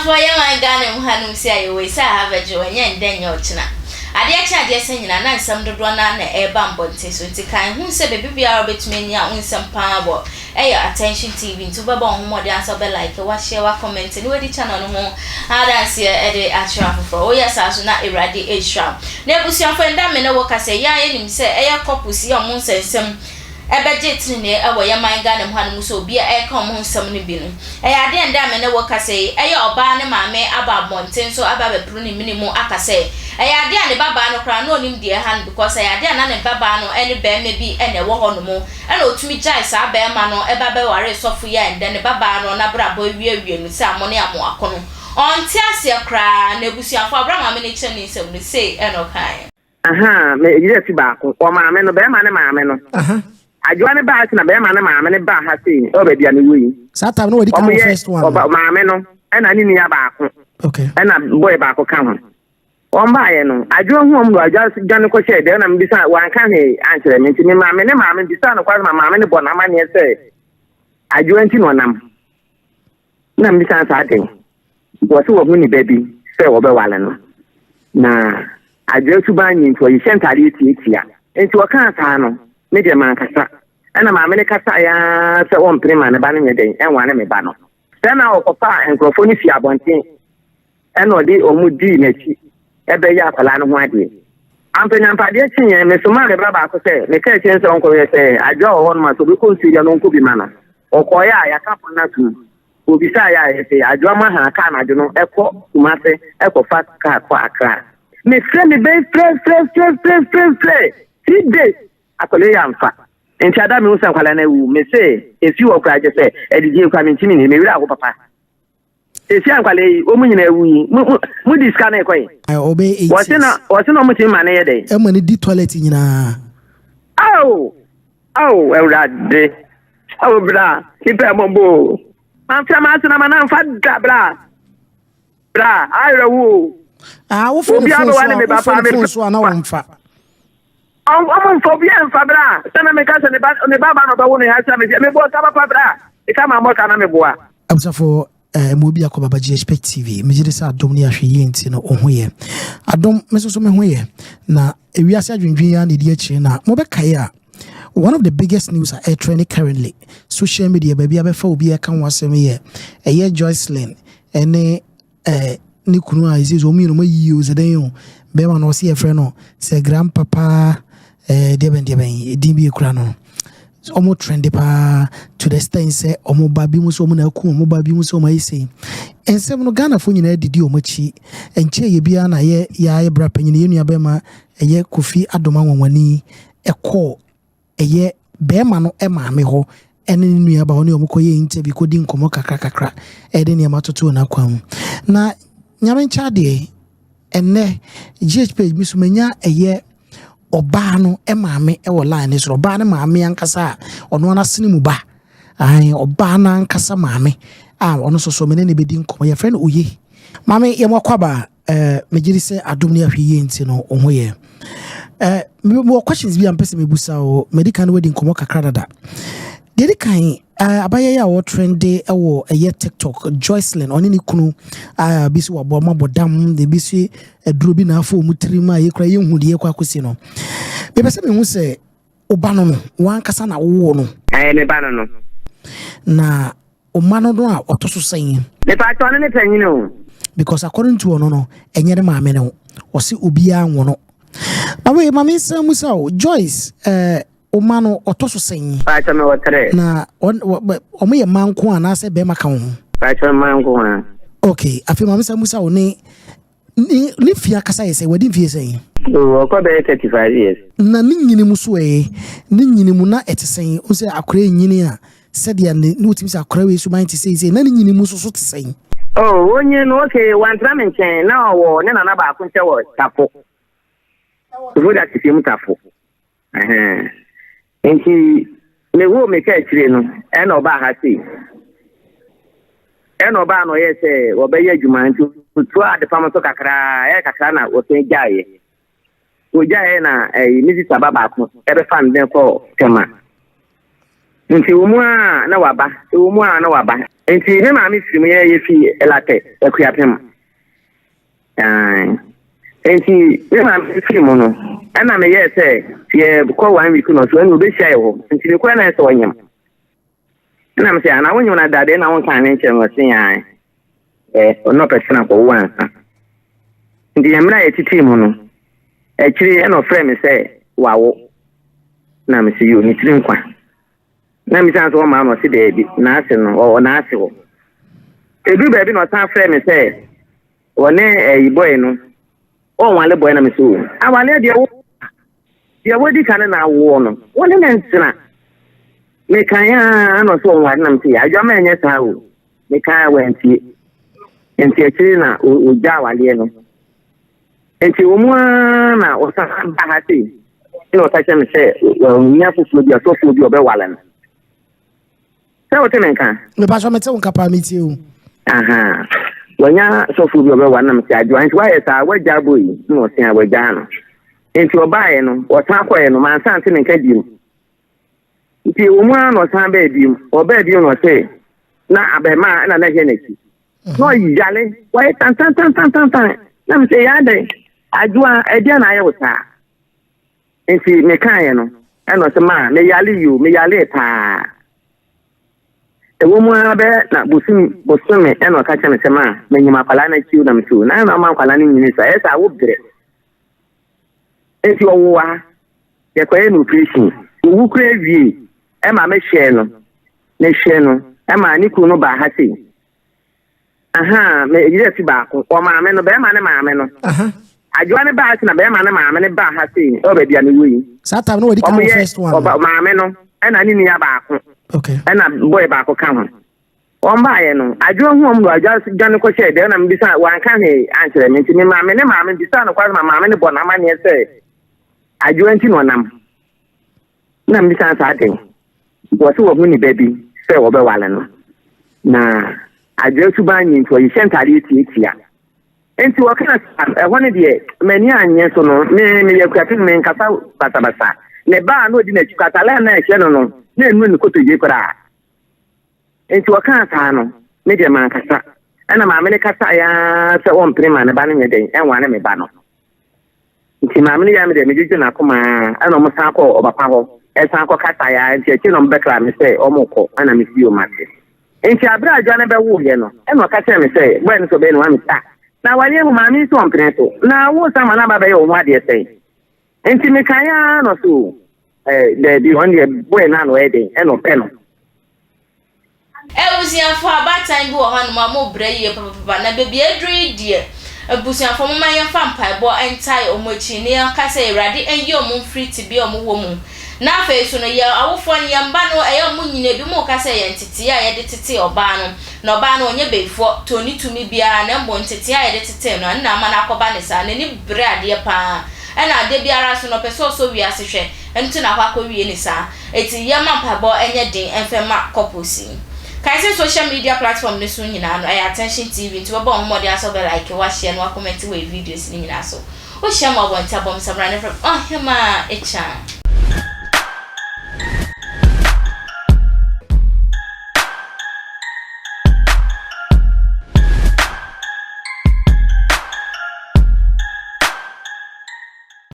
Abusuafoɔ, yɛn man Ghana mu hanom sei a yɛwɔ yi, sɛ aha bɛgye wo, ɛnyɛ ndɛ nyɛ ɔkyena. Adeɛ kye adeɛ sa nyinaa na nsɛm dodoɔ no ara na ɛreba mbɔnten so nti kan hu sɛ baabi biara a wobɛtumi anya wo nsɛm pa ara wɔ ɛyɛ Attention TV nti wobɛbɔ wo ho mmɔden ara sɛ wobɛ like, wa share, wa comment ne wadi channel no ho adanseɛ de akyerɛ afoforɔ. Woyɛ saa nso na Awurade ahyira wo. Na abusuafoɔ, ɛndɛ a me ne wo kasa yi, yɛn ara yɛnim sɛ ɛyɛ couples yi a wɔn nsɛnsɛm ɛbɛgye tenenee wɔ yɛn man Ghana mu hanom sɛ obi a ɛreka wɔn ho nsɛm no bi no. Ɛyɛ adeɛ a ɛnnɛ a me ne wo rekasa yi, ɛyɛ ɔbaa ne maame aba abɔnten so aba abɛporo ne mene mu aka sɛ, ɛyɛ adeɛ a ne babaa no koraa na ɔnim deɛ ɛha no because ɛyɛ adeɛ a na ne babaa no ne barima bi na ɛwɔ hɔ nom ɛna ɔtumi gyae saa barima no ba bɛwaree sɔfo yi a ɛnnɛ ne babaa no n'abrabɔ awiewie no sɛ amone amoako no. Ɔnte aseɛ koraa na abusuafoɔ aberɛ a maame no rekyerɛ ne nsɛm no sei ɛna ɔkaeɛ. Ahaa, me yerɛ fi baako. Wɔ maame no, bɛrima ne maame no. Adwoa ne baa na bɛrima ne maame no baa ha sei, ɛwɔ baabi a mewɔ yi. Saa time no wɔdi kan wɔ first one. Ɔba maame no, ɛna ne nua baako. Okay. Ɛna boy baako ka ho. Wɔn baayɛ no, adwoa hu wɔn no, adwoa dwane kɔhyɛɛ dɛm na mebisa, wanka hwee ankyerɛ me. Nti me maame ne maame bisa no kwasɛ ma maame no bɔ n'amanneɛ sɛ adwoa nti na ɔnam. Na mebisa no sɛ adɛn? Wɔse wɔahu ne ba bi sɛ wɔbɛware no, na Adwoa suban nye nti ɔhyehyɛ ntadeɛ tiatia. Nti ɔkaa saa no, me deɛ mankasa. Ɛna maame no kasaeɛ ara sɛ ɔmpene ma ne ba no nyɛ dɛn nware me ba no. Sɛ na ɔkɔfaa nkurɔfoɔ no fii abɔnten ɛna ɔde wɔn dii n'akyi bɛyɛɛ akwadaa no ho adeɛ. Ampanyampa adeɛ kyeeɛ, mesomaa me ba baako sɛ meka akyire no sɛ ɔnkɔhwɛ sɛ Adwoa wɔ hɔnom a sɛ ɔbɛkɔ nsuo bi a na ɔnkɔ bi ma no. Ɔkɔeɛ a yɛaka pono no atom. Obisaa yɛ a yɛse Adwoa Maha kaa anadwo no kɔ Kumase kɔfa kaa kɔ Accra. Me frɛ me bɛyi frɛ frɛ frɛ frɛ frɛ frɛ 3 days akwadaa yi amfa. Nti ada mehu sɛ nkwadaa no awu me se efi hɔ koraa kyɛ sɛ adidie koraa mentimi nni me werɛ aho papa. Seesei a nkwadaa yi wɔn nyinaa awu yi mo mo mo di sika no rekɔ yi. Ɔbɛyɛ 8 Wɔse na years. wɔse na wɔn tumi ma no yɛ dɛn. Ɛma no di toilet nyinaa. Ao! Ao Awurade! Ao bra! Nipa ɛmɔbɔ o. Mamfrɛ m'asena ma na mfa da bra. Bra awerɛho o. Ah, wofrɛ ne Obiara phone so bɛwa ne a, me ba wofrɛ paa ne me phone so a na wɔmfa. Ɔmo mfa obiara mfa bra. Sɛ na meka sɛ ne ba ne ba ba na ɔbɛwo no ha sɛ me mebɔ ka papa bra. Meka ma mmɔ ka na meboa. Abusuafoɔ eh, mo obi akɔ Baba GHP TV. Megye di sɛ adom ne ahwɛ yie nti no wo ho yɛ. Adom, me nso so me ho yɛ. Na ewiase adwendwen yi ara na ɛdi akyire na mobɛkae a one of the biggest news a ɛtrɛne currently social media baabi abɛfa obi ɛka ho asɛm yɛ ɛyɛ Joycelyn ɛne eh, ne kunu a ɛsɛ sɛ wɔn mmienu wɔn ayiyi o sɛ dɛn o bɛrima no ɔsi yɛfrɛ no sɛ grandpapa eh, deɛ bɛn deɛ bɛn edin bi ekura no wɔn trend paa to the extent sɛ wɔn ba bi mu sɛ wɔn na aku wɔn ba bi mu sɛ wɔn ayɛ sei nsɛm no Ghanafoɔ nyinaa didi wɔn akyi nkyɛn yɛ biara na yɛ yɛ ayɛ bra panyin yɛ nua bɛrima ɛyɛ Kofi Adoma Nwanwani ɛkɔɔ ɛyɛ bɛrima no maame hɔ ɛne ne nua ba hɔ ne wɔn kɔyɛ interview kɔdi nkɔmmɔ kakra kakra ɛde nneɛma toto n'akwan mu na Nyame nkyɛ adeɛ ɛnɛ GH page mi so manya ɛyɛ ɔbaa no maame ɛwɔ line ne soro ɔbaa no maame ankasa a ɔno ara asene mu ba ahan ɔbaa no ankasa maame a ɔno nso so mene ne bɛdi nkɔmmɔ yɛfrɛ no Oye maame yɛn akɔ aba ɛɛ megye di sɛ adom ne ahwɛ yie nti no wo ho yɛ ɛɛ mewɔ questions bi a mpɛ sɛ mebusa o medi kan wadi nkɔmmɔ kakra dada deɛ di kan ɛɛ abayɛ yi a wɔtrende ɛwɔ ɛyɛ TikTok Joycelyn ɔne ne kunu a bi so wabɔ ɔmo abɔ dam de bi so aduro bi na afɔ ɔmo tirim a yɛkura yɛnhu deɛ yɛkɔ akɔsi no mepɛ sɛ mehu sɛ ɔba no no wankasa na wowɔ no Ɛyɛ me ba no no. na ɔma no no a ɔtɔ so sɛn Mepa kyɛw ɔno ne panyin o. because according to ɔno no ɛnyɛ ne maame no ɔse obiara nwo no na wei maame nsa mu sa o Joyce ɛɛ ɔma no ɔtɔ so sɛn Pakyɛ me wɔ tere. na ɔmo yɛ mmaa nko anaasɛ bɛrima ka wo ho Pakyɛ mmaa nko a. Okay afei maame nsa mu sa o ne ne ne fie akasa yɛ sɛ wadi mfie sɛn Oh, ɔkɔ bɛyɛ 35 years. Na ne nyini mu so ɛ ne nyini mu na ɛte sɛn o sɛ akora nyini a sɛdeɛ ne ne wotumi sɛ akora wei suban te sɛn sɛn na ne nyini mu so so te sɛn Oh, onye no okay, wantena me nkyɛn na ɔwɔ ne nana baako nkyɛn wɔ Tafo. Voda tete mu Tafo. Ɛhɛn. Nti mewoo me ka akyire no ɛna ɔbaa ha sei. Ɛna ɔbaa na ɔyɛɛ sɛ wɔbɛyɛ adwuma nti otua adepam so kakraa ɛyɛ kakra na wɔsan gyaeɛ. Wɔgyaeɛ na ɛyi ne sista ba baako ɛbɛfa no den kɔɔ Tema. Nti ɛwɔ mu ara na waba, ɛwɔ mu ara na waba. Nti me maame firi mu, yɛ yɛfi Latɛ, Akuapem. Ae. Nti me maame firi mu no, ɛna meyɛɛ sɛ yɛkɔ one week no so ɛna ɔbɛhyia yɛ hɔ. Nti mekɔɛ na ɛsɛ ɔnyem. Ɛna mesɛ, ana wonyem no dadeɛ na wonkaa ne nkyerɛ me? Ɔse ae. Ɛ, ɔno ɔpɛ sɛ na kɔwo ansa. Nti yɛn mmerɛ a yɛtetee mu no, akyire ɛna ɔfrɛɛ me sɛ wawo. Na mese yoo, ne tiri nkwa. Na mebisa no sɛ ɔmaa no, ɔse daabi, n'ase no, ɔwɔ n'ase hɔ. Ɛduru baabi na ɔsan frɛɛ me sɛ ɔne ɛyi bɔe no, ɔnwale bɔe na mese o, awaleɛ deɛ wo deɛ wadi ka ne na awoɔ no, wo ne ne ntena. Mekae a na ɔsɛ ɔnwale na mese adwama ɛnyɛ saa o. Mekae a wantie. Nti akyire na ɔgya awaleɛ no. Nti wɔ mu ara na ɔsan ba ha sei na ɔka kyerɛ me sɛ wanya foforɔ bi ɔsɔfoɔ bi ɔbɛwale no. Sɛ wote me nka? Mepa mete wo nka paa metie o. Aha. Wanya sɔfoɔ bi ɔbɛwale na mete adwoa nti woayɛ saa woagya abɔ yi na ɔse a wagyaa no. Nti ɔbaeɛ no ɔsan kɔeɛ no mansan nte ne nka bio. Nti wɔ mu ara na ɔsan baa bio. Ɔbaa bio na ɔse na abɛmaa na na ɛhwɛ n'akyi. Na ɔyare wɔyɛ tantantantantantan na mesɛ yɛ adɛn adwoa ɛdeɛ na ayɛ wo saa nti mekaeɛ no ɛna ɔsɛ maa meyare yi o meyare paa ɛwɔ mu ara bɛyɛ na bosom bosome ɛna ɔka kyerɛ me sɛ maa manyim akwadaa no akyi o na mesɛ o na na ɔma akwadaa no nyini saa ɛyɛ saa wo brɛ nti ɔwo ha yɛkɔyɛ no operation owu kora awie ɛma mehyɛɛ no mehwɛ no ɛma ne kunu no baa ha sei Aha, me yere fi baako. Wɔ maame no, bɛrima ne maame no. Adwoa ne baa na bɛrima ne maame ne baa ha sei, ɛwɔ baabi a mewɔ yi. Saa time no wɔdi kan wɔ first one. Ɔba maame no, ɛna ne nua baako. Okay. Ɛna boy baako ka ho. Wɔn baayɛ no, adwoa hu wɔn no, adwoa dwane kɔhyɛɛ dɛm na mebisa, wanka hwee ankyerɛ me. Nti me maame ne maame bisa no kwasɛ ma maame ne bɔ n'amanneɛ sɛ adwoa nti na ɔnam. Na mebisa saa den. Wɔse wɔhu ne ba bi sɛ wɔbɛwale no, na adwene suban nyi nti ɔhyehyɛ ntaadeɛ tiatia. Nti wɔkaa saa, ɛhɔ no deɛ m'ani annye so no, me meyɛ akuapem, menkasa basabasa. Ne ba a na ɔdi n'akyi kɔ, ataadeɛ a na ɛhyɛ no no, na ɛnnuru ne kotodwe koraa. Nti wɔkaa saa no, me deɛ mankasa. Ɛna maame no kasaeɛ ara sɛ ɔmpene ma ne ba no nyɛ dɛn, ɛnware me ba no. Nti maame no yɛɛ me dɛ medwedwe n'akoma ara, ɛna ɔmo san kɔɔ ɔba pa hɔ ɛsan kɔ kasaeɛ ara, nti akyire na ɔmo bɛkraa me sɛ ɔmo kɔ, ɛna me si o mate. Nti aberɛ a Adwoa no bɛwooyɛ no, ɛna ɔka kyerɛɛ me sɛ bɔɛ no sɛ ɔbɛyɛ ne ho, me sɛ ah, na awareɛ mu maame yi sɛ ɔmpene so, na wo san ma no aba abɛyɛ wo ho adeɛ sɛn? Nti mekaeɛ ara na ɔse o, eh, daabi, ɔno deɛ bɔɛ no a na ɔyɛ dɛn, ɛna ɔpɛ no. Abusuafo, abaatan bi wɔ hɔnom a wɔrebrɛ yie papapapa, na baabi a aduru yi deɛ, abusuafo momma yɛmfa mpaebɔ ntae wɔn akyi na yɛnka sɛ Awurade nyi wɔn mfiri tebea a wɔwɔ mu. Na afei nso no, yɛn awofoɔ no, yɛn mma no, ɛyɛ wɔn nyini, ebinom reka sɛ ɛyɛ ntetee a yɛde tetee ɔbaa no, na ɔbaa no ɔnyɛ bayifoɔ, tɔ ɔnni tumi biara, na mmom ntetee a yɛde tetee no, ɛno na ama no akɔba no saa, n'ani bere adeɛ pa ara, ɛna da biara nso no, ɔpɛ sɛ ɔsɔ wiase hwɛ, ɛno nti na akɔ akɔwie no saa. Enti yɛmma mpaebɔ nyɛ den mfa mma couples yi. Kae sɛ social media platform no so nyinaa no ɛyɛ Attention TV nti wobɛbɔ wo ho mmɔden ara sɛ wobɛ like, woahyɛ na woakɔmɛnte wɔ yɛ videos no nyinaa so. Wohyia me wɔ abɔnten a bɔ me samina na frɛ me Ɔhemaa Ekyan.